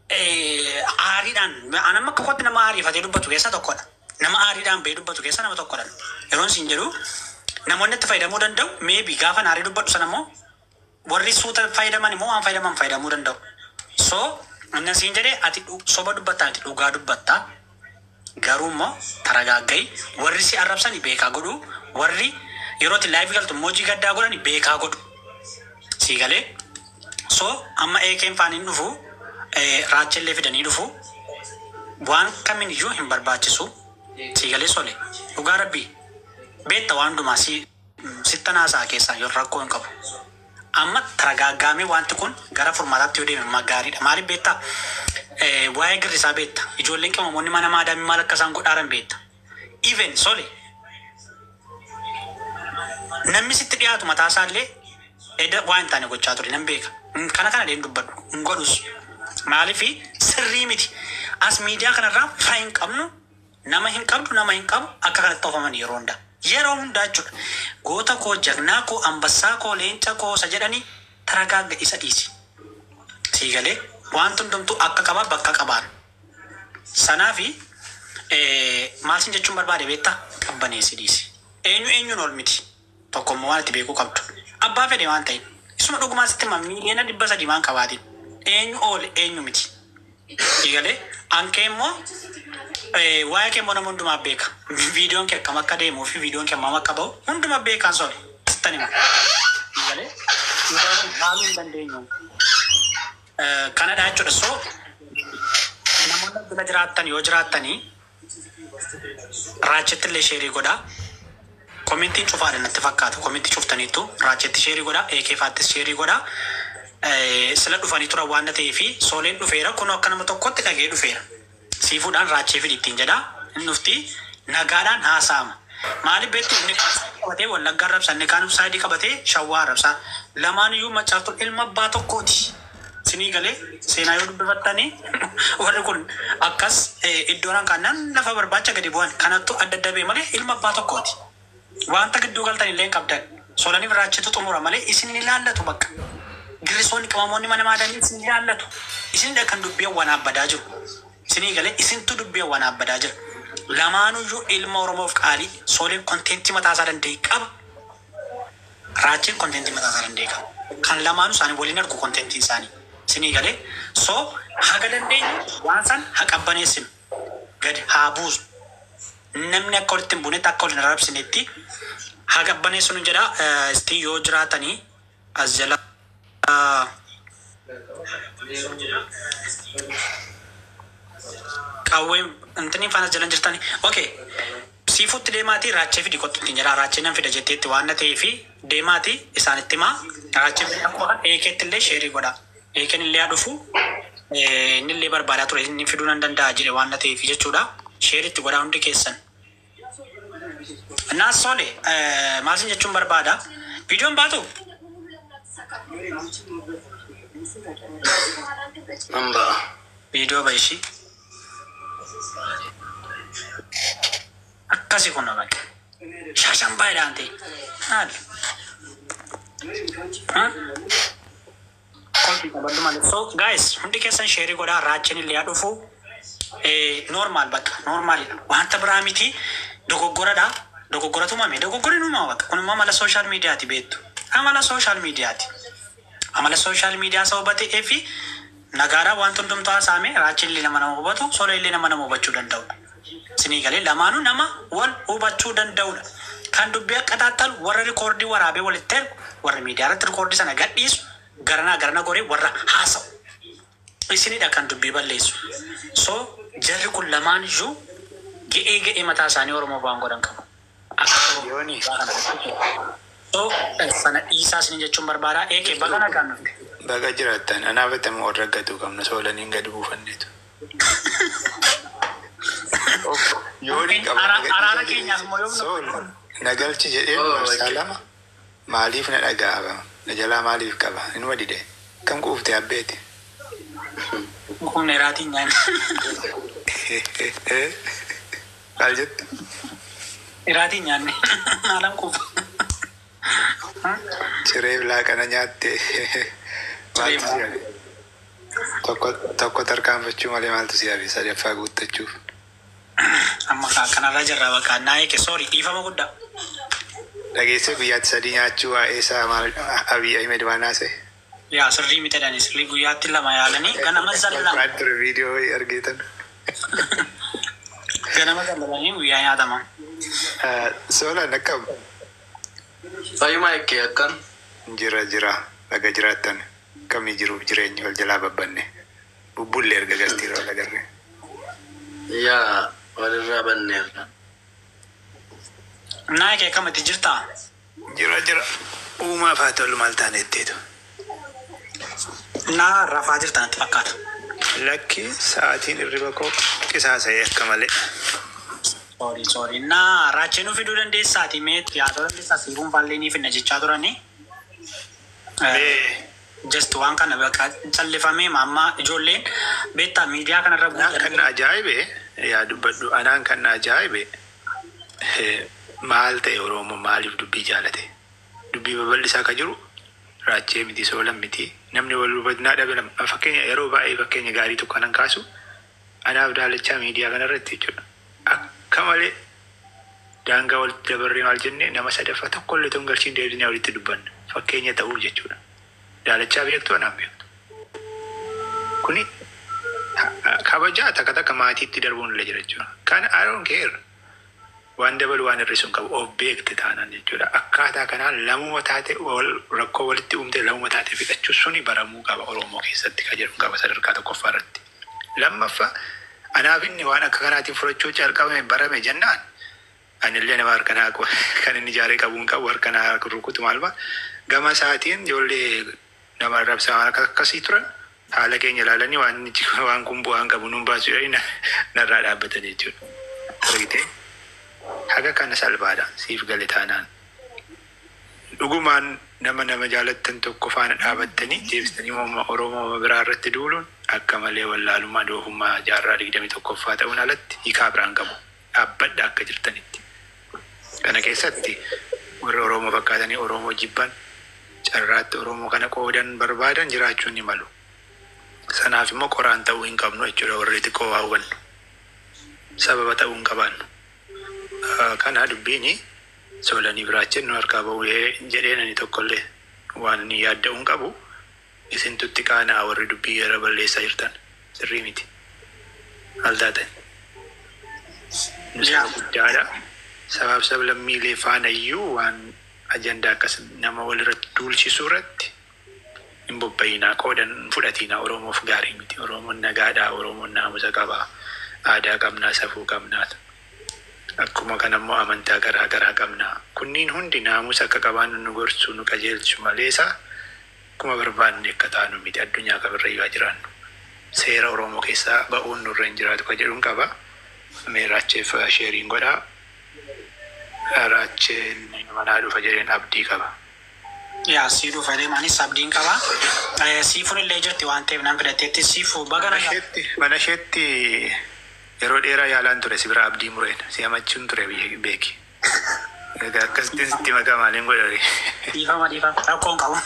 Aariidhaan an amma akka kootti nama aariifatee dubbatu keessaa tokkodha. Nama aariidhaan bahee dubbatu keessaa nama tokkodha. Yeroon siin jedhu, namoonni itti fayyadamuu danda'u. Maybe gaafa aarii dubbadhu sana immoo warri suuta fayyadaman immoo waan fayyadaman fayyadamuu danda'u. So inni siin jedhee, ati soba dubbattaa ati dhugaa dubbattaa. Garuu immoo taragaagga'i, warri si arrabsani beekaa godhu, warri yeroo itti live galtu moojii gaddaa godhani beekaa godhu. Sii galee? So amma eekeen faan hin dhufu, raachellee fidanii dhufu, waan kamiin iyyuu hin barbaachisu. Sii galee sole? Dhugaa rabbii beetta, waan hundumaa si sitta naasaa keessaa yoo rakkoo hin qabu. Amma taragaaggaamee wanti kun gara furmaataatti yoo deeme amma gaariidha. Maaliif beektaa? Waa'ee girrisaa beekta. Ijoolleen qimamoonni mana maadaamii maal akka isaan godhaaran beekta. Even sole, namni sitti dhiyaatu mataa isaallee eda waan hin taane gochaa ture nan beeka. Kana illee hin dubbadhu, hin godhus. Maaliif sirrii miti. As miidiyaa kanarraa fira hin qabnu, nama hin qabdu, nama hin qabu, akka kanatti oofaman yeroo hundaa. Yeroo hundaa jechuudha. Goota koo, jagnaa koo, ambassaa koo, leenca koo isa jedhanii, taragaagga, isa dhiisi. Sii galee? Wanti hundumtuu akka qaba bakka qabaan. Sanaafi maal sin jechuun barbaade beektaa? Qabbaneessi dhiisi. Eenyu eenyuun ol miti. Tokko immoo waan itti beekuu qabdu. Abbaa fedhe waan ta'in. Isuma dhugumaa sitti hima, 300,000,000 waan qabaatin. Eenyu oole, eenyu miti. Sii galee? Ankee immoo waa'ee kee immoo nama hundumaa beeka. Viidiyoon kee akkam akka deemuu fi viidiyoon kee hammam akka bahu hunduma beekaan sole. Sittan hima. Sii galee? Dhugaa kun haaluu hin dandeenyu. Kanadha jechuudha. So namoonni bira jiraattan yoo jiraattanii, raachetti illee share godhaa. Commentiin cufaadha natti fakkaata. Commentii cuftaniittu, raachetti share godhaa. Eekeefaattis share godhaa. Sila dhufanii turan waan ta'eefi sooleen dhufeera. Kun akka nama tokkotti dhagee dhufeera. Siifuudhaan raachee fidi ittiin jedhaa. Inni dhufti, nagaadhaan haasa'ama. Maaliif beektu? Inni kaan side qabatee Wallaggaa arrabsa, inni kaan side qabatee Shawwaa arrabsa. Lamaan iyyuu macaaftuun ilma abbaa tokkooti. Sinii galee? Seenaa yoo dubbifattanii, warri kun akkas iddoon kaannan lafa barbaacha gadi bu'an kanattu adda adda ba'e malee ilma abbaa tokkooti. Wanta gidduu galtan illee hin qabdan. Solaniif raachetu xumura malee isin hin ilaallatu bakka. Girrisoonni qimamoonni mana maadanii isin ilaallatu. Isinidha kan dubbii wanaabbadaa jiru. Isinii galee? Isintu dubbii wanaabbadaa jira. Lamaanuyyuu ilma Oromoof qaalii. Soleen contentii mataasaa danda'e qaba. Raacheen contentii mataasaa danda'e qaba. Kan lamaanuu isaanii waliin argu contentiin isaanii. Isinii galee? So haga dandeenyu waan san haa qabbaneessinu. Gadi haa buusu. Namni akka walitti hin buunetti, akka waliin arrabsinetti haa qabbaneessinu jedha. Isti yoo jiraatanii as jala qawwee intini faana jalan jirtani. Okay. Siifuutti deemaatii raachee fidi kottu ittiin jedha. Raachee nan fida jetteetti waan na ta'eefi deemaatii isaanitti himaa. Raachee fidi, akkuma eekeetti illee share godha. Eekeen illee haa dhufu. Inni illee barbaadaa ture, inni fiduu nan danda'a jedhe waan na ta'eefi jechuudha. Share itti godhaa hundi keessan. Naas sole, maal sin jechuun barbaada? Viidiyoon baatu? Nan ba'a. Viidiyoo ba ishii. Akkasi kun bakka. Shaashan baay'eedhaan ta'e. Maali? Kolfii qabadhu malee. So guys, hundi keessan share godhaa, raacheen illee haa dhufu. Normal bakka normalidha. Wanta biraa miti, dogoggoradha. Dogoggoratu uumame. Dogoggorri uumama bakka. Kun immoo amala social mediaati beektu. Amala social mediaati. Amala social media sababa ta'eef nagaadhaan wanti hundumtuu haasa'ame, raacheen illee nama nama hubatu, sola illee nama nama hubachuu danda'udha. Isinii galee? Lamaanuu nama wal hubachuu danda'udha. Kan dubbii akka xaaxxalu warra recordii waraabee walitti ergu, warra miidiyaa irratti recordii sana gadhiisu, garanaa garana goree warra haasa'u. Isinidha kan dubbii balleessu. So jarri kun lamaan iyyuu ga'ee ga'ee mataa isaanii Oromoo waan godhan qabu. Akka Oromoo Yooni kana. So sana dhiisaa isin jechuun barbaada. Eekee, baga nagaan dhufte. Baga jiraattan. Anaafatamu warra gatuu qabna soolaniin gadi buufanneetu. Yooni qaba. Araara keenyaaf immoo yoom Sool na galchi jedhee Oh, marsaa okay. lama maaliif na dhaga'a, na jalaa maaliif qaba, inuma dide kam quufte abbeeti. Humna iraatiin nyaanne. Maal jette? Iraatiin nyaanne. Maalan quufa? Cireef laaqana nyaatte. Maaltu si hafe? Tokko tokko tarkaanfachuu malee maaltu si hafe sadaffaa guuttachuuf? Amma kanarra jirra bakka naa eeke, sorry, dhiifama guddaa. Dhageessee guyyaatti sadii nyaachuu waa'ee isaa maal Abiy Ahmed waan haasa'e? Yaa, sirrii miti jedhani, sirrii guyyaatti lama yaalanii ganama zallan. Waan ture viidiyoo argitan. Ganama zallalanii guyyaa nyaatama. Soolaan akkam? Fayyuma eekkee, akkam? Jira jira, baga jiraattan. Kamii jiruuf jireenyi? Wal jalaa babbanne. Bubbullee erga gastiirra wal agarre. Yaa, walirraa banneerra. Naa eeke, akkamitti jirtaa? Jira jira. Uumaaf haa tolu, maal taane itteetu. Naa rafaa jirta natti fakkaata. Lakki, sa'aatiin irriba koo qisaasa'ee akka malee. Sorry, sorry. Naa raachee nu fiduu dandeessaati, meetti haa ta'u dandeessaa, siifuun faallee ni finna jechaa turanii. Mee Just waan kana bakka callifamee amma ijoolleen beektaa miidiyaa kanarra Anaan kan na ajaa'ibe, yaa dubbadhu, anaan kan na ajaa'ibe, maal ta'e Oromoo maaliif dubbii jaalate? Dubbii babal'isaa ka jiru raachee miti, soolan miti, namni wal hubannaa dhabe lama. Fakkeenya, yeroo baay'ee fakkeenya gaarii tokko kanan kaasu anaaf daalachaa miidiyaa kanarratti jechuudha. Akka malee daangaa walitti dabarree maal jennee nama sadaffaa tokkollee ta'uun galchiin deebinee walitti dubbanna. Fakkeenya ta'uuf jechuudha. Daalachaa beektu, anaan beektu. Kuni kabajaa takka takka maatiitti darbuun illee jira jechuudha. Kan I don't care. Waan dabalu waan hir'isu hin qabu, of beekte taanaan jechuudha. Akkaataa kanaan lamuma taate wal rakkoo walitti uumte lamuma taate fixachuu suni baramuu qaba Oromoo keessatti ka jedhu qaba sadarkaa tokkoffaa irratti. Lammaffaa, anaaf inni waan akka kanaatiin furachuu calqabame barame jennaan, anillee nama harkanaa kan inni ijaaree qabu hin qabu, harkanaa rukutu maal maal gama isaatiin ijoollee nama arrabsaa waan akkasii turan haala keenya ilaalanii waan waan kun bu'aan qabu nuun baasu jedhanii narraa dhaabbatan jechuudha. Argitee, haga kana salphaadha siif gale taanaan. Dhugumaan nama nama jaalattan tokko faana dhaabattanii deebistanii morma Oromoo biraa irratti duuluun akka malee wallaalummaa doofummaa jaarraa 21ffaa ta'uun alatti hiikaa biraan qabu. Dhaabbadha akka jirtanitti. Kana keessatti warri Oromoo fakkaatanii Oromoo jibban, carraatti Oromoo kana qoodan barbaadan jiraachuu ni malu. Sanaaf immoo qoraan ta'uu hin qabnu jechuudha, warri xiqqoo waa hubannu. Sababa ta'uu hin qabaannu. Kana dubbiini soolanii biraachin nu harkaa ba'uu jedheen ani tokkollee waan inni yaadda'uu hin qabu. Isintutti qaanaa warri dubbii gara balleessaa jirtan, sirrii miti. Maal taatan? Nu saba guddaadha. Sabaaf sablammiilee faana iyyuu waan ajandaa akkas nama walirratti duulchisuu irratti hin bobba'inaa, qoodan hin fudhatinaa, Oromoof gaarii miti. Oromoon nagaadhaa, Oromoon naamusa qabaa, aadaa qabnaa, safuu qabnaa. Akkuma kana immoo amantaa garaa garaa qabnaa. Kunniin hundi naamusa akka qabaannu nu gorsu, nu qajeelchu maleesa akkuma barbaanne akka taanu miti, addunyaa kamirra iyyuu haa jiraannu. Seera Oromoo keessaa ba'uun nurra hin jiraatu ka jedhuun qaba. Mee raacheef sheeriin godhaa. Raacheen manaa dhufa jedheen abdii qaba. Yaa, sii dhufa deemanis abdiin qaba. Siifuun illee jirti waan ta'eef nan fidatteetti, siifuu baga Mana nagaa. isheetti mana isheetti yeroo dheeraa yaalaan ture, si bira abdii mureen si hamachuun ture beeki. Egaa akkasittiin sitti makaa maaliin godhare? Dhiifama, dhiifama, rakkoo hin qabu.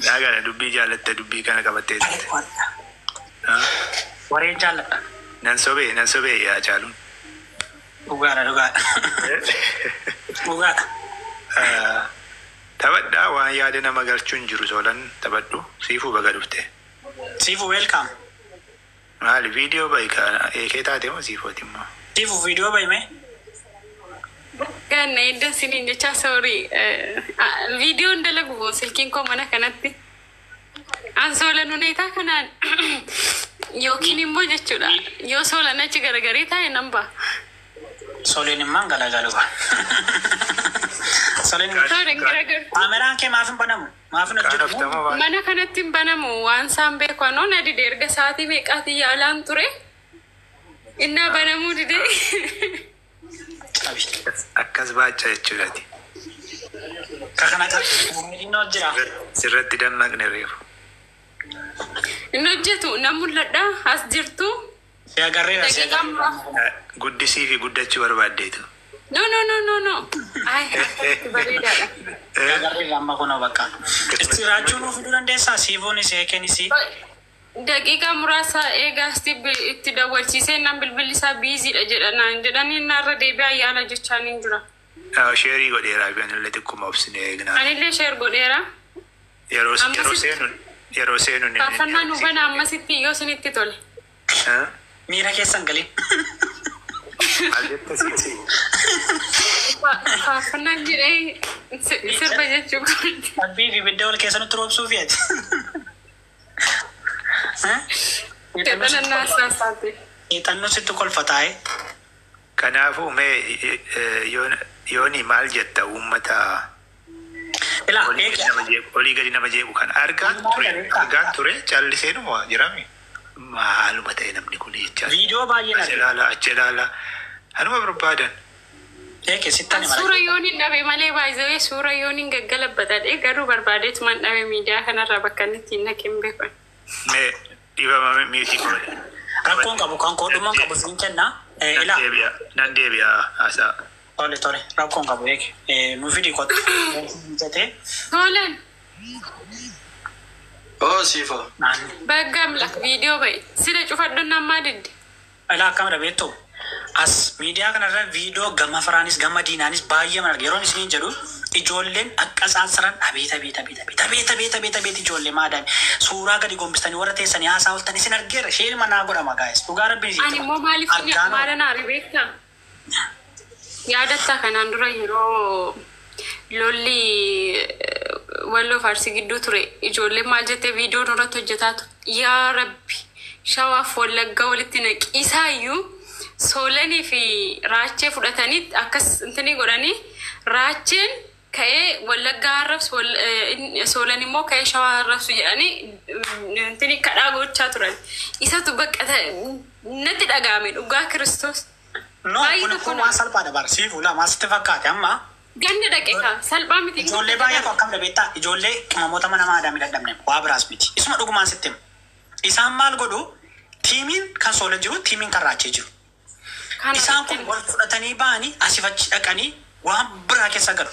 Dhaagana dubbii jaalatte, dubbii kana qabattee turte. Wareen jaalladha. Nan sobee, nan sobee yaa caaluun. Dhugaadha, dhugaadha. Dhugaadha. Taphadhaa, waan yaada nama galchuun jiru soolan taphadhu, siifuu baga dhufte. Siifuu, welcome. Maali, viidiyoo bahi kana eekee taate moo siifooti immoo? Siifuu, viidiyoo bahime. Ganna edda isiniin jecha, sorry, viidiyoon dalagu silkiin koo mana kanatti. An soolan huneetaa kanaan yookiin immoo jechuudha yoo soolan achi garagaree taa'e nan ba'a. Soleen immaan galagalu. Soleen Soolan garagaru. Kaameraan kee maaf hin banamu? Maaf hin hojjetu? Qaanoftamoo maal? Mana kanatti hin banamu, waan isaan beeku anoo na dide, erga sa'aatii meeqaatii yaalaan ture. Innaa banamuu dide. Qabi. Akkas baachaa jechuudhaati. Ka kana qabi. Inni jira. Sirratti dammaqne reefu. Inni hojjetu nan mul'adha as jirtu. Si agarreera, si Daqiiqaa agarreera. muraasa. Guddisii fi guddachuu barbaaddeetu. No, no, no, no, no. Ay, akkasitti bareedaadha. Si agarreera amma kunoo bakka. Isti raachuu nuu fiduu dandeessaa? Siifuunis eekeenis. Daqiiqaa muraasa eegaasti itti dawwalchiisee naan bilbilli isaa busy dha jedha naan jedhanii narra deebi'aa yaala jechaa niin jira. Share godheeraa fi anillee xiqquma obsine eegnaa. Anillee share godheera. Yeroo yeroo Ammasitti seenu yeroo seenu ni faarfannaa nu bana ammasitti yoo isinitti tole. Miira keessan galin. Maal jette siiti? Faarfannaan jedhee sirba jechuu kooti. Abbii fi ibidda wal keessa nutti roobsuu feeti. Jedhana naasasaati. Xannoo sitti kolfataa'e. Kanaafuu mee yooni maal jetta uummata Ilaa olii gadi eegi nama jeequ olii gadi nama jeequ kan argaan ture argaan ture calliseenuma jirami maaluma ta'e namni kun jechaa Viidiyoo baay'een as arge. ilaala achi ilaala anuma barbaadan. Eeke sittan hima. Suura yoon hin dhabe malee baay'ee suura yoon hin gaggalabatadhe garuu barbaadeetumaan dhabe miidiyaa kanarraa bakka inni ittiin naqe hin beekan. Mee dhiifama mute godhe. Rakkoon qabu kan koodhummaan qabu siin kenna. Nan Ilaa deebi'a nan deebi'a haasaa. Tole tole, rakkoon qabu eeke. Nu fidi kottu. Jetee Toolan Oo siifoo. naanni. bagga amlak viidiyoo ba'e sila cufadhuun ammaa didde. Ilaa akkamidha beektu? As miidiyaa kanarra viidiyoo gama firaanis gama diinaanis baay'ee mana arga. Yeroon isiniin jedhu ijoolleen akka isaan saran abeet abeet abeet abeet abeet abeet abeet abeet ijoollee maadaami. Suuraa gadi gombistanii warra teessanii haasaa ooltan isin argeera. Sheen manaa godhama gaa'es. Dhugaa rabbiin isin Ani immoo maaliif Argaan maala naari beektaa? Yaadattaa kanaan dura yeroo lolli walloo farsii gidduu ture ijoolleen maal jettee viidiyoo nurratti hojjetaa ture. Yaa Rabbi, shawaaf wallaggaa walitti naqi isaayyuu soolanii fi raachee fudhatanii akkas intini godhanii raacheen ka'ee wallaggaa arrabsu soolan immoo ka'ee shawaa arrabsu jedhanii intini kadhaa gochaa turan. Isatu bakka natti dhaga'ame dhugaa Kiristoos. No, Baay'ee kun tokko kun waan salphaadha bara. Siif ulaa maal sitti fakkaate amma? Ganda dhaqe kaa salphaa miti. Ijoollee baay'eetu akkam beektaa? Ijoollee qimamoota mana maadaamii dadhabne waa biraas miti. Isuma dhugumaan sitti hima. Isaan maal godhu? Tiimiin kan soolan jiru, tiimiin kan raachee jiru. Kana Isaan kun wal fudhatanii ba'anii asif achi dhaqanii waan biraa keessa galu.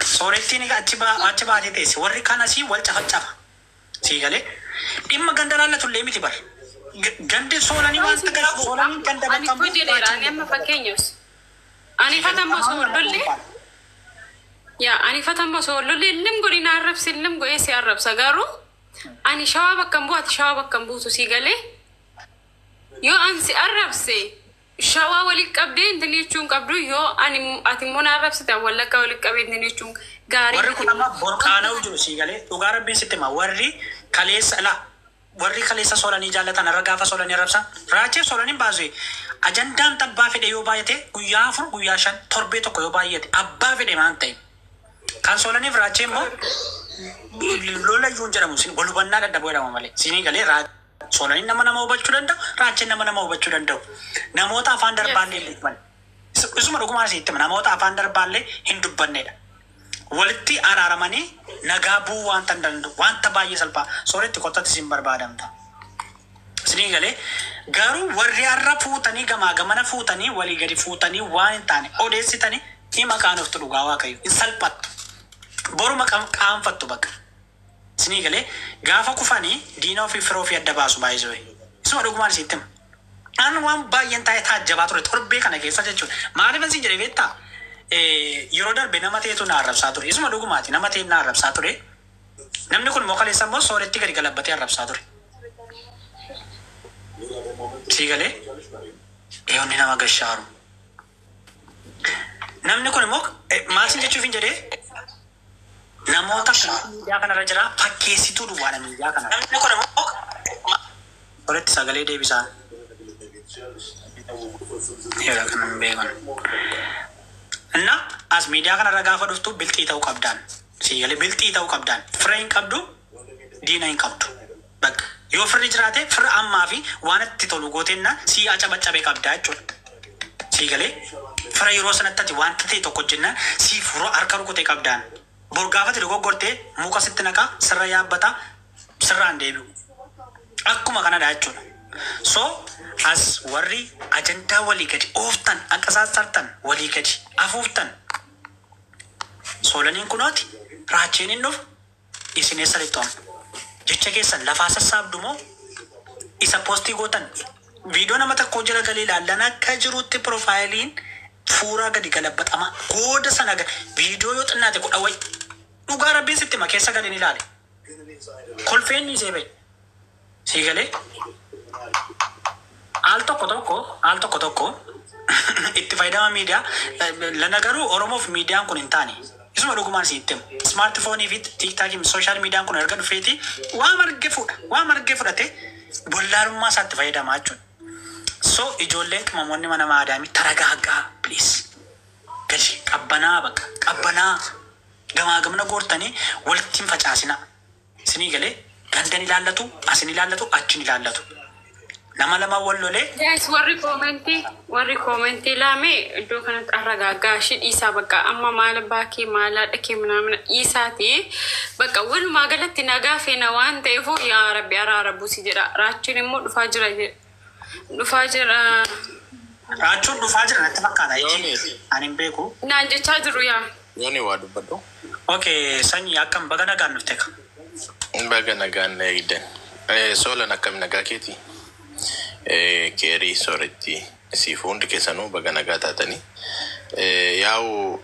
Soorettiin achi baatee teesse. Warri kaan asii wal cafacafa. Sii galee dhimma ganda laallatu illee miti bar. Gandi soolanii wanta gara soolanii ganda Ani bakka koo jedheera ani amma fakkeenyaaf. Ani fatamma osoo wal yaa ani fatamma osoo wal lollee illim godhi na arrabsi illim godhee si arrabsa garuu ani shawaa bakka hin bu'u ati shawaa bakka hin buutu si galee yoo an si arrabse shawaa walitti qabdee intini jechuun qabdu yoo ani ati immoo na arrabsite wallaggaa walitti qabdee intini jechuun gaarii Warri kun amma borqaana'u jiru sii galee dhugaa rabbiin sitti hima warri kaleessa la warri kaleessa soolanii jaallatan irra gaafa soolanii arrabsan raachee soolanii baasu ajandaan abbaa fedhe yoo baay'ate guyyaa 4 guyyaa 5 torbee tokko yoo baay'ate abbaa fedhe maan ta'e kan soolaniif raachee immoo lola iyyuu hin jedhamu sin wal hubannaa dadhaboo jedhama malee siinii galee soolaniin nama nama hubachuu danda'u raacheen nama nama hubachuu danda'u namoota afaan darbaallee hin dubbanne isuma dhugumaan sitti hima namoota afaan darbaallee hin dubbannedha. Walitti araaramanii nagaa bu'uu wanta hin danda'u wanta baay'ee salphaa sooretti kottatti isin barbaadamta. Isinii galee garuu warri har'a fuutanii gamaa gamana fuutanii walii gadi fuutanii waan hin taane odeessitanii hima qaanoftu dhugaa waaqayyo hin salphattu. Boruma qaanfattu bakka. Isinii galee gaafa kufanii diina ofii firoo ofii adda baasu baay'isuu. Isuma dhugumaan isitti hima. An waan baay'een taa'ee taajjabaa ture torbee kana keessa jechuudha. Maaliif isin jedhee beektaa? Yeroo darbe nama ta'etu na arrabsaa ture. Isuma dhugumaati nama ta'e na arrabsaa ture. Namni kun immoo kaleessa immoo sooretti gadi galabbatee arrabsaa ture. Sii galee eeyoonni nama gashaaru. Namni kun immoo maal sin jechuuf hin jedhee namoota miidiyaa kanarra jira fakkeessituu duwwaadha miidiyaa kanarra. Namni kun immoo sooretti sagalee deebisaa. Yeroo kana hin beekan. Inna as miidiyaa kanarra gaafa dhuftu bilxii ta'uu qabdaan. Sii galee bilxii ta'uu qabdaan. Fira hin qabdu, diina hin qabdu. Bakka yoo firri jiraate firra ammaa fi waan itti tolu gooteenna sii acabacabe qabdaa jechuudha. Sii galee fira yeroo sanatti ati wanta ta'e tokko hojjennaan sii furoo harka rukutee qabdaan. Bor gaafati dogoggortee muka sitti naqaa sirra yaabbata sirraan deebi'u. Akkuma kanadha jechuudha. So as warri ajandaa walii gadi ooftan akka sassartan walii gadi afuuftan soolaniin kunooti raacheen hin dhufu isin eessa lixxu amma? Jecha keessan lafaa sassaabdu moo isa post gootan viidiyoo nama tokko jala galee ilaallan akka jirutti profileiin fuuraa gadi galabaxama gooda sana viidiyoo yoo xinnaate 10 wayi dhugaa rabbiin sitti hima keessa galeen ilaale. Kolfeen ni see bahe. Sii galee al tokko tokko al tokko tokko itti fayyadama miidiyaa lana garuu Oromoof miidiyaan kun hin taane. Isuma dhugumaan si itti himu. Smartphone fi TikTokiin social mediaan kun erga dhufeeti waa marge fuudha. Waa marge fudhate wallaalummaa isaatti fayyadamaa jechuudha. So ijoolleen qimamoonni mana maadaamii taragaaggaa, please. Gadi qabbanaa, bakka qabbanaa gamaa gamna goortanii walitti hin facaasinaa. Isinii galee gandan ilaallatu, asin ilaallatu, achin ilaallatu. Nama lama wal lolee. Guys, warri comment laame iddoo kanatti arragaaggaa ishee dhiisaa. Bakka amma maal abbaa kee, maal haadha kee manaamina dhiisaati. Bakka walumaa galatti nagaa feena waan ta'eef, yaa rabbi araara buusi jedha. Raachuun immoo dhufaa jira jedha. Dhufaa jira. Raachuun dhufaa jira natti fakkaata. Yooni. Ani hin beeku. Naan jechaa jiru yaa. Yooni, waa dubbadhu. Okay, sanyii, akkam? Baga nagaan dhufte ka. Baga nagaan na eegdan. Soolan, akkam, nagaa keeti? Keerii sooretti siif hundi keessanuu baga nagaa taatanii. Yaa'u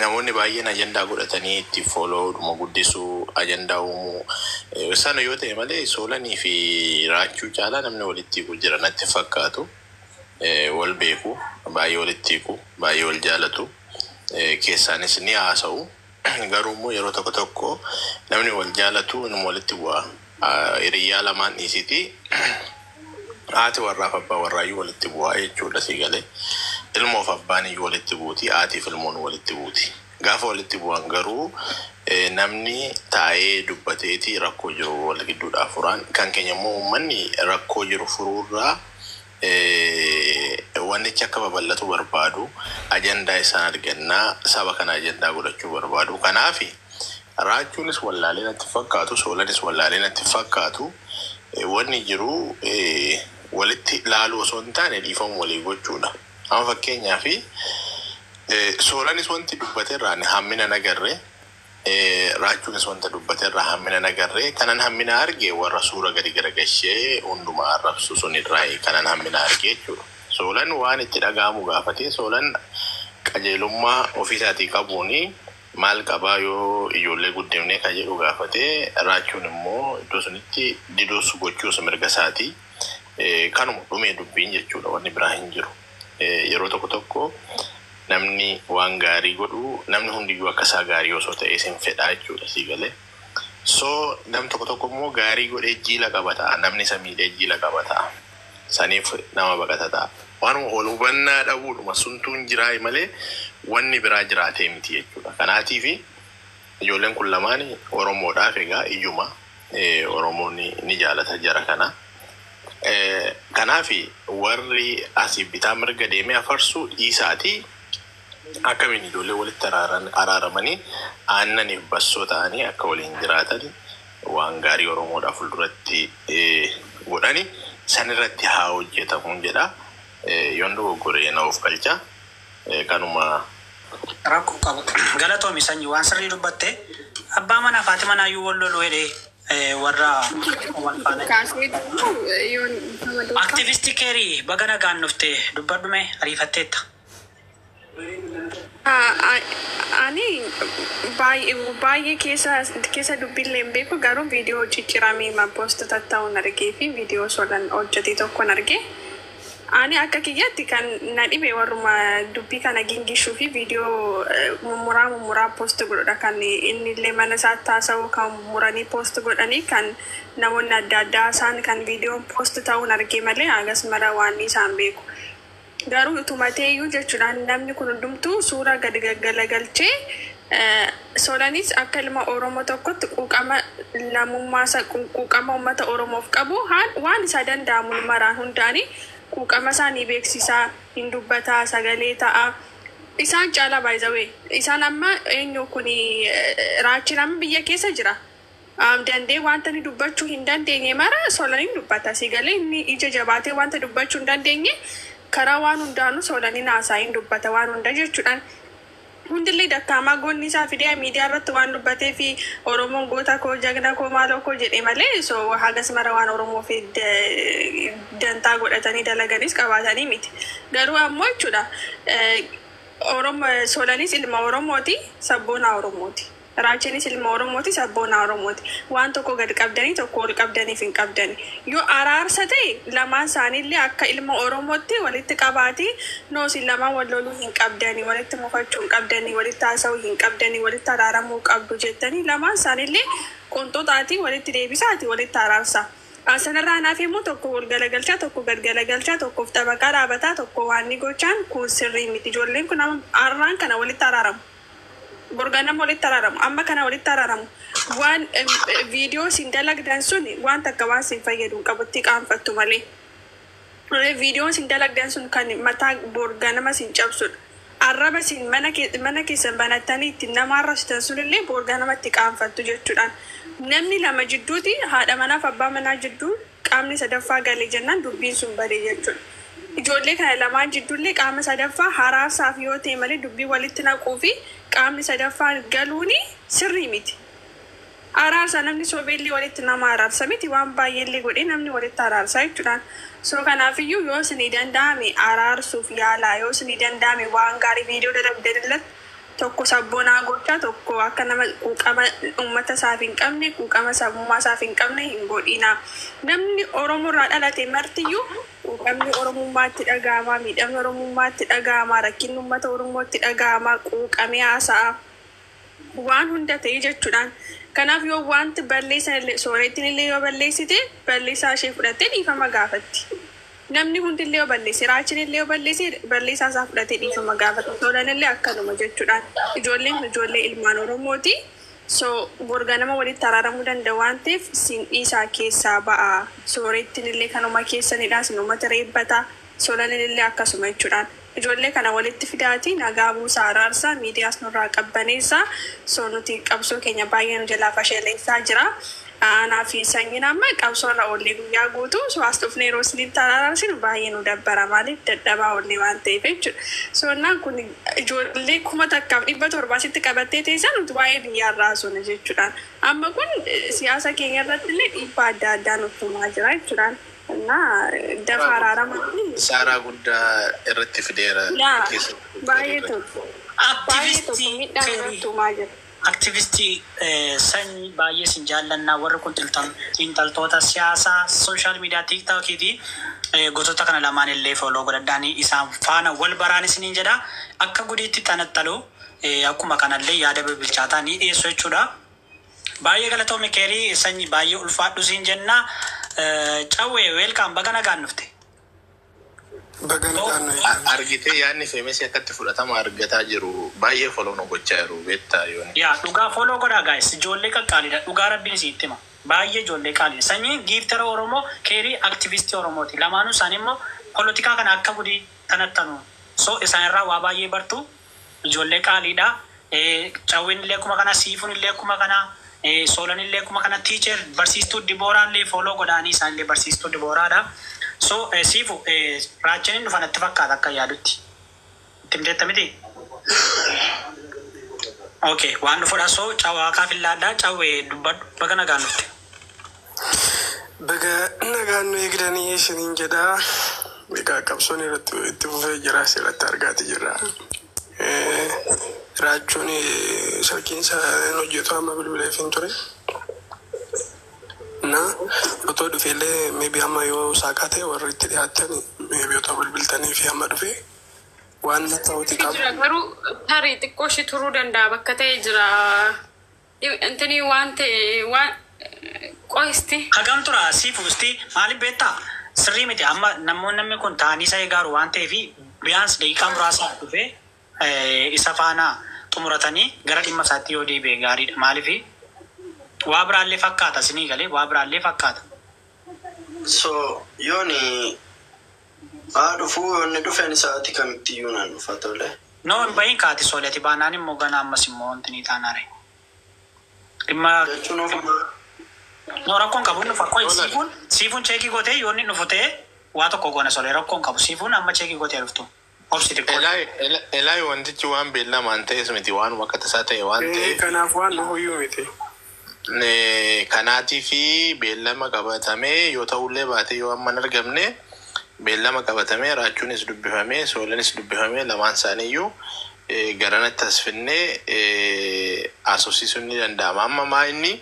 namoonni baay'een ajandaa godhatanii itti followdhuma guddisuu, ajandaa uumuu. Sana yoo ta'e malee Soolanii fi Raachuu caalaa namni walitti hiiku jira natti fakkaatu. Wal beeku, baay'ee walitti hiiku, baay'ee wal jaalatu. Keessaanis ni haasa'u. Garuu immoo yeroo tokko tokko namni wal jaalatu inuma walitti bu'a. Hiriyyaa lamaan dhiisiti, haati warraaf abbaa warraayyuu walitti bu'aa jechuudha, si galee. Ilmoof abbaan iyyuu walitti buuti, haatiif ilmoon walitti buuti. Gaafa walitti bu'an garuu namni taa'ee dubbateeti rakkoo jiru wal gidduudhaa furaan. Kan keenya immoo uummanni rakkoo jiru furuurraa wannichi akka babal'atu barbaadu, ajandaa isaan argannaa saba kana ajandaa godhachuu barbaadu. Kanaafi Raachuunis wallaalee natti fakkaatu, Soolanis wallaalee natti fakkaatu. Wanni jiru walitti laaluu osoo hin taane dhiifama walii gochuudha. Amma fakkeenyaaf Soolanis wanti dubbate irraa hammina nagarree, Raachuunis wanta dubbate irraa hammina nagarree. Kanan hammina arge warra suura gadi garagashee hundumaa arrabsu sun irraa kanan hammina arge jechuudha. Soolan waan itti dhaga'amu gaafatee, Soolan qajeelummaa ofiisaatii qabuuni maal qabaa yoo ijoollee guddifnee kan jedhu gaafatee, Raachuun immoo iddoo sunitti diduus gochuus mirga isaatii. Kanuma dhumee dubbiin jechuudha, wanni biraa hin jiru. Yeroo tokko tokko namni waan gaarii godhu namni hundiyyuu akka isaa gaarii osoo ta'ee sin fedhaa jechuudha, sii galee. So nam tokko tokko immoo gaarii godhee jiila qaba ta'a, namni isa miidhee jiila qaba ta'a. Saniif nama baqata ta'a. Waanuma wal hubannaa dhabuudhuma suntuun jiraa malee wanni biraa jiraatee miti jechuudha. Kanaatiifi ijoolleen kun lamaan Oromoodhaaf egaa iyyuma Oromoon ni jaalata jara kana. Kanaafi warri asii bitaa mirga deemee afarsu dhiisaatii akkamiin ijoollee walitti araaramanii aannaniif bassoo ta'anii akka waliin jiraatan waan gaarii Oromoodhaaf fuulduratti godhani sanirratti haa hojjetamuun jedha. Yoon dogoggoree na of galcha. Kanuma. Rakkoo qabu. Galatoomi sanyii, waan sirrii dubbatte. Abbaa manaa fi haati manaa iyyuu wal loluu jedhee warra wal faana. Kaasee yoon nama duukaa. Aktivistii Keerii, baga nagaan dhufte, dubbadhume, ariifatteetta. Ani baay'ee baay'ee keessa dubbillee hin beeku, garuu viidiyoo cicciramee post tatta'uun argee fi viidiyoo Solan hojjete tokkon argee. Ani akka kiyyatti kan na dhibe warruma dubbii kana gingishuu fi viidiyoo mummuraa mummuraa post godhudha, kan inni illee mana isaatti haasa'u kan muranii post godhanii, kan namoonni adda addaa isaan kan viidiyoon post ta'uun argee malee hagas mara waan isaan beeku. Garuu utumatee iyyuu jechuudhaan namni kun hundumtuu suura gadi gaggalagalchee, Solanis akka ilma Oromoo tokkotti quuqama lammummaa isaa, quuqama uummata Oromoof qabu waan isaa danda'amu maraan hundaanii quuqama isaa ni beeksisaa, hin dubbataa, sagalee ta'a. Isaan caalaa baay'izawee isaan amma eenyu kun Raachiin amma biyya keessa jira. Dandee wanta inni dubbachuu hin dandeenye mara Solaniin dubbata. Sigalee inni ija jabaatee wanta dubbachuu hin dandeenye karaa waan hundaanuu Solaniin haasaa hin dubbata waan hunda jechuudhaan. Hundillee dakkaamaa goonni isaa fidee miidiyaa irratti waan dubbatee fi Oromoon goota koo, jagna koo, maaloo koo jedhe malee, so hagas mara waan Oromoo fi dantaa godhatanii dalaganis qabaatanii miti. Garuu ammoo jechuudha, Oromo Solanis ilma Oromooti, sabboonaa Oromooti. Raachinis ilma Oromooti, sabboonaa Oromooti. Waan tokko gad qabdanii tokko ol qabdaniif hin qabdani. Yoo araarsa ta'e, lamaan isaaniillee akka ilma Oromootti walitti qabaati noosin lamaan wal loluu hin qabdani, walitti mufachuu hin qabdani, walitti haasa'uu hin qabdani, walitti araaramuu qabdu jettanii lamaan isaaniillee qonxoxaatii walitti deebisaati walitti araarsa. Sanarraa naaf immoo tokko ol galagalchaa, tokko gad galagalchaa, tokkoof xabaqaa dhaabataa, tokko waan ni gochaan kun sirrii miti. Ijoolleen kun amma har'aan kana walitti araaramu. Borganama walitti araaramu. Amma kana walitti araaramu. Waan viidiyoo isin dalagdan sun waan takka waan isin fayyadu hin qabu, itti qaanfattu malee. Viidiyoon isin dalagdan sun kan mataa borganama isin cabsudha. Arraba isin mana keessan banattanii ittiin nama arrabsitan sunillee borganamatti qaanfattu jechuudhaan. Namni lama jidduuti, haadha manaaf abbaa manaa jidduu qaamni sadaffaa galee jennaan dubbiin sun badee jechuudha. Ijoollee kana lamaan jidduullee qaama sadaffaa haraarsaaf yoo ta'e malee dubbii walitti naquu fi qaamni sadaffaan galuuni sirrii miti. Araarsa namni sobeellee walitti nama araarsa miti, waan baay'eellee godhee namni walitti araarsa jechuudhaan. So kanaafiyyuu yoo isinii danda'ame araarsuuf yaalaa, yoo isinii danda'ame waan gaarii viidiyoo dalagdan irratti tokko sabboonaa gochaa, tokko akka nama quuqama uummata isaaf hin qabne, quuqama sabummaa isaaf hin qabne hin godhina. Namni Oromoo irraa dhalate martiyyuu quuqamni Oromummaatti dhaga'ama, miidhamni Oromummaatti dhaga'ama, rakkinni uummata Oromootti dhaga'ama, quuqamee haasa'a. Waan hunda ta'e jechuudhaan. Kanaaf yoo wanti balleessan illee, soorettiin illee yoo balleessite, balleessaa ishee fudhattee dhiifama gaafatti. Namni hundillee yoo balleesse, Raachin illee yoo balleesse, balleessaa isaa fudhatee dhiifama gaafata. Tolan illee akkanuma jechuudhaan. Ijoolleen kun ijoollee ilmaan Oromooti. So borganama walitti araaramuu danda'a waan ta'eef sin dhiisaa keessaa ba'a. Soorettiin illee kanuma keessanidha. Sin uummata reebbata. Solan illee akkasuma jechuudhaan. Ijoollee kana walitti fidaati nagaa buusaa, araarsaa, miidiyaas nurraa qabbaneessaa. So nuti qabsoo keenya baay'ee nu jalaa fashaleessaa jira. Aanaa fi sanyiin amma qabsoo irra oollee guyyaa guutuu, so as dhufnee yeroo isinitti araarsinu baay'ee nu dabbara, maaliif dadhabaa oollee waan ta'eef jechuudha. So innaan kun ijoollee 1700 asitti qabattee teessan nuti waa'ee biyyaarraa haasofna jechuudhaan. Amma kun siyaasa keenya irratti illee dhiibbaa adda addaa nutti himaa jira jechuudhaan. Innaa dafa araaramaa. Saaraa guddaa irratti fideera. Yaa keessatti. Baay'ee tokko. Baay'ee tokko Aktivistii miidhaan Keerii. irratti himaa jira. Aktivistii sanyii baay'ee sin jaallannaa, warri kun xiinxaltoota siyaasaa social media TikTokiiti. Gosoota kana lamaan illee follow godhadhaanii isaan faana wal baraan isiniin jedha. Akka gudiitti xanaxalu, akkuma kanallee yaada bibilchaataa ni dhiyeessu jechuudha. Baay'ee galatoome Keerii, sanyii baay'ee ulfaadhu siin jenna. Cawwee, welcome, baga nagaan dhufte. Baga nagaan nu Argitee, yaadni feemesii akkatti fudhatama argataa jiru, baay'ee follow nu gochaa jiru beektaa yooni. Yaa, dhugaa follow godhaa guys, ijoollee qaqqaaliidha, dhugaa rabbiin isiitti hima. Baay'ee ijoollee qaaliidha. Sanyiin giiftara Oromoo, Keerii aktivistii Oromooti. Lamaanuu isaanii immoo polotikaa kana akka gudii tanattanu. So isaan irraa waa baay'ee bartu, ijoollee qaaliidha. Cawween illee akkuma kana, Siifuun illee akkuma kana, Soolan illee akkuma kana, teacher barsiistuu Dibooraa illee follow godhaanii, isaan illee barsiistuu Dibooraadha. So Siifu, Raachaniin dhufa natti fakkaata akka yaadutti. Itti himteetta miti? Okay, waan dhufudha. So cawaa fillaadhaa, Cawwee dubbadhu, baga nagaan dhufte. Baga nagaan nu eegdanii isiniin jedha. Egaa qabsoon irratti itti fufee jira, asirratti argaati jirra. Raachuun salkiin isaa hin hojjetu, amma bilbileef hin ture. Na otoo dhufeellee maybe amma yoo saaqaa ta'e warri itti dhiyaatan maybe otoo bilbiltanii fi amma dhufee waan ta'uti qaba. Jira garuu tarii xiqqoo ishee turuu danda'a, bakka ta'e jira. Intini waan ta'e waan qoisti. Hagam tura Siifu isti maaliif beektaa? Sirrii miti, amma namoonni namni kun ta'anii isa eegaaru waan ta'eef biyaans daqiiqaa muraasaaf dhufee isa faana xumuratanii gara dhimma isaatti yoo deebi'e gaariidha. Maaliif waa biraallee fakkaata, sinii galee waa biraallee fakkaata. So yooni haa dhufuu, yoonni dhufeen sa'aatii kamitti iyyuu naan dhufa, tole. No, hin bahin kaati soolati baanaan immoo gana ammas immoo wanti ni taanaare. Dhimma Jechuun ofuma No, rakkoon qabu, inni dhufa. Qoy, Siifuun check gootee yoo inni dhufu ta'e waa tokko goona, solee rakkoon qabu. Siifuun amma check gootee dhuftu. Obsi xiqqoo. Elaayi, wantichi waan beellamaan ta'es miti, waanuma akka tasaa ta'e waan ta'eef. Kanaaf waan dhufuyyuu miti. Kanaatii fi beellama qabatamee yoo ta'ullee baate, yoo amma hin argamne, beellama qabatamee Raachuunis dubbifamee Soolanis dubbifamee lamaan isaaniiyyuu garanatti as finnee haasofsiisuun ni danda'ama. Amma maa inni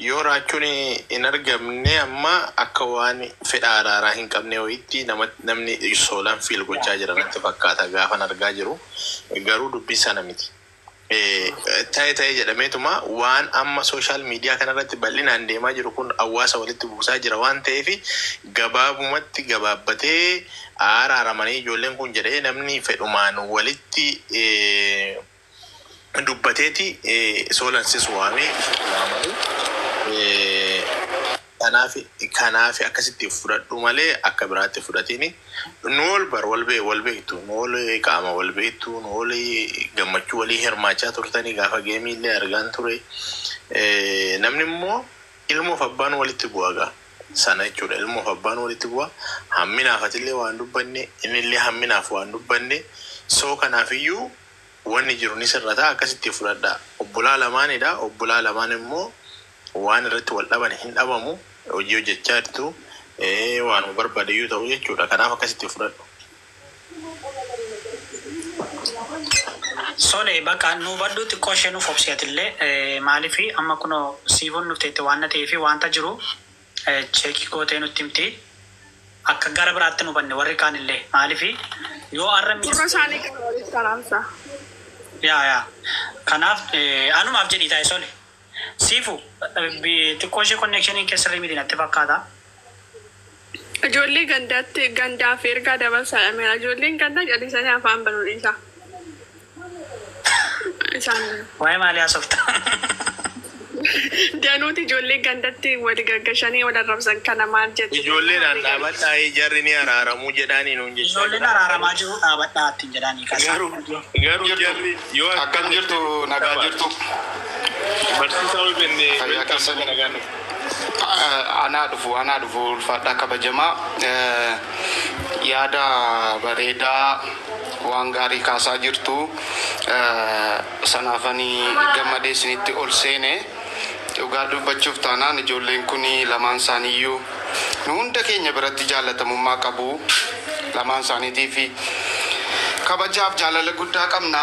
yoo Raachuun hin argamne, amma akka waan fedha araaraa hin qabne wayiitti namni Soolan feel gochaa jira natti fakkaata gaafan argaa jiru. Garuu dubbiin sana miti. Ta'e ta'e jedhameetuma waan amma social media kanarratti bal'inaan deemaa jiru kun hawaasa walitti buusaa jira waan ta'eef, gabaabumatti gabaabbatee araaramanii ijoolleen kun jedhee namni fedhumaan walitti dubbateeti Soolansis waamee waamanii kanaaf akkasitti fudhadhu malee akka biraatti fudhatini. Nu ol bar wal bee wal beektu, nu ol qaama wal beektu, nu ol gammachuu walii hirmaachaa turtanii gaafa game illee argaan ture. Namni immoo ilmoof abbaan walitti bu'a gaa sana jechuudha. Ilmoof abbaan walitti bu'a. Hamminaaf atillee waan dubbanne, innillee hamminaaf waan dubbanne. Soo kanaafiyyuu wanni jiru ni sirrata, akkasitti fudhadha. Obbolaa lamaanidha. Obbolaa lamaan immoo waan irratti wal dhaban hin dhabamu. Hojii hojjechaa jirtu, waan barbaadayyuu ta'u jechuudha. Kanaaf akkasitti fudhadhu. Sole, bakka nu hubadhu, xiqqoo ishee nuuf obsiyatillee. Maaliif amma kunoo siifoon nuuf teette waan na ta'eef, wanta jiru check gootee nutti himti. Akka gara biraatti nu hubanne warri kaanillee, maaliif yoo har'a Gurra isaanii kan walitti karaamsa. Yaa, kanaaf anumaaf jedhii taa'e. Sole. Siifu, xiqqoo ishee connection keessa miti natti fakkaata. Ijoollee gandaatti gandaaf ergaa dabarsaa. Ijoolleen gandaa callisanii afaan banuu dhiisa. Isaan Waa'ee maalii haasofta? Danuuti ijoollee gandatti wal gaggashanii wal arrabsan kana maal jettu? Ijoolleedhaan dhaabadhaa, jarri ni araaramuu jedhaanii nuun jechaa. Ijoolleen araaramaa jiru, dhaabadhaa ittiin jedhanii kasa. Garuu jarri yoo Akkam jirtu? Nagaa jirtu? Barsiisaa ol bennee Fayyaa keessan. Nagaan dhufu. Anaa dhufu, anaa dhufu, ulfaadhaa, kabajamaa. Yaada bareedaa, waan gaarii kaasaa jirtu. Sanaafanii gammadee isinitti ol seene. Dhugaa dubbachuuf taanaan ijoolleen kun lamaan isaaniiyyuu nu hunda keenya biratti jaallatamummaa qabu. Lamaan isaaniitii fi kabajaaf jaalala guddaa qabna.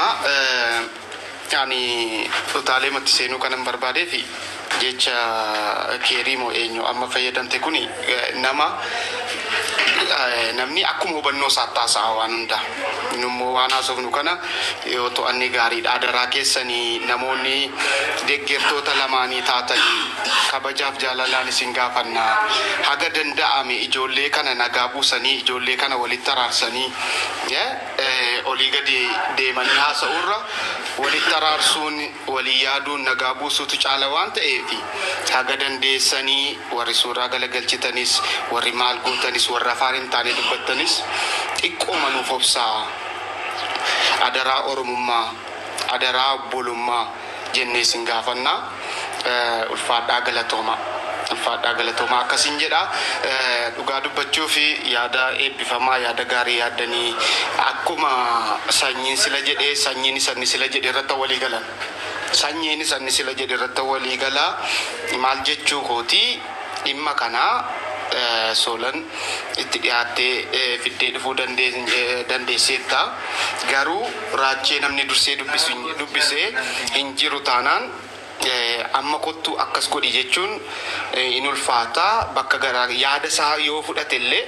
Ani utaalee matti seenuu kanan barbaadee fi jecha keerii moo eenyu amma fayyadamte kuni, nama namni akkuma hubannoo isaatti haasa'a waan hunda. Nummoo waan haasofnu kana yoo to'anne gaariidha. Adaraa keessanii, namoonni deeggartoota lamaanii taatanii, kabajaaf jaalalaan isin gaafanna. Haga danda'ame ijoollee kana nagaa buusanii, ijoollee kana walitti araarsanii, olii gadi deemanii haasa'uurra walitti araarsuun, walii yaaduun, nagaa buusuutu caala waan ta'eef, haga dandeessanii warri suuraa galagalchitanis, warri maal gootanis, warri afaan hin taane dubbattanis, xiqqooma nuuf obsaa. Adaraa Oromummaa, adaraa obbolummaa jennee isin gaafannaa. Ulfaadhaa, galatooma. Ulfaadhaa, galatoomaa akkasiin jedha. Dhugaa dubbachuu fi yaada eebbifamaa, yaada gaarii yaaddanii, akkuma sanyiin sila jedhee, sanyiin isanni sila jedhe irratti walii galan. Sanyiin isanni sila jedhe irratti walii galaa. Maal jechuu kooti, dhimma kanaa Soolan itti dhiyaattee fiddee dhufuu dandeesseetta. Garuu Raachee namni dursee dubbisee hin jiru taanaan, amma kottu akkas godhi jechuun in ulfaata. Bakka garaa yaada isaa yoo fudhate illee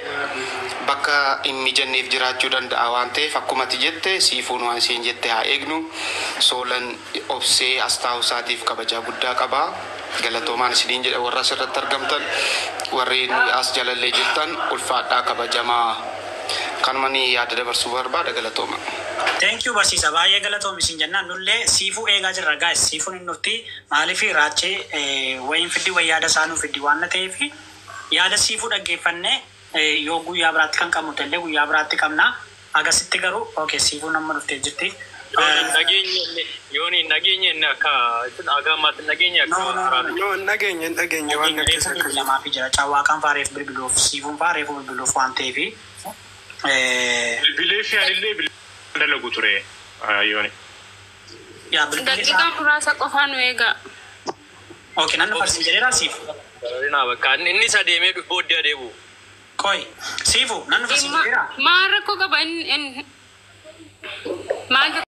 bakka hin mijanneef jiraachuu danda'a waan ta'eef, akkuma ati jette, Siifuun waan isheen jette haa eegnu. Soolan obsee as taa'uu isaatiif kabajaa guddaa qaba. Galatoomaan isiniin jedha. Warra asirratti argamtan, warri as jalallee jirtan, ulfaadhaa, kabajamaa. Kanuma ni yaada dabarsuu barbaada. Galatooma. Thank you, barsiisa, baay'ee galatoomi isin jennaan. Nullee Siifuu eegaa jirra, guys. Siifuun hin dhufti. Maaliif Raachee wayiin fiddi, wayi yaada isaa nuuf fiddi waan na ta'eef, yaada Siifuu dhaggeeffannee yoo guyyaa biraatti kan qabnu ta'ellee guyyaa biraatti qabna. Agasitti garuu, okay, Siifuun amma dhuftee jirti. Yoon hin dhageenye inni akka akka ammaatti hin dhageenye akka No, no, no. araara. No, hin dhageenye, hin dhageenye waan akkas Reefu akkas. bilbilamaa fi jira. Caawwaaqaan faa reefu bilbiluuf, Siifuun faa reefu bilbiluuf waan ta'eef. Bilbilee fi anillee Dalagu ture yooni. Yaa bilbilli isaa. Daqiiqaa muraasa qofaa nu eegaa. Okay, nan dhufa siin jedheera siifu. Bareedina bakka inni isa deemee dhufu booddee adeemu. Koi siifu nan dhufa siin jedheera. Maal rakkoo qaba inni maal?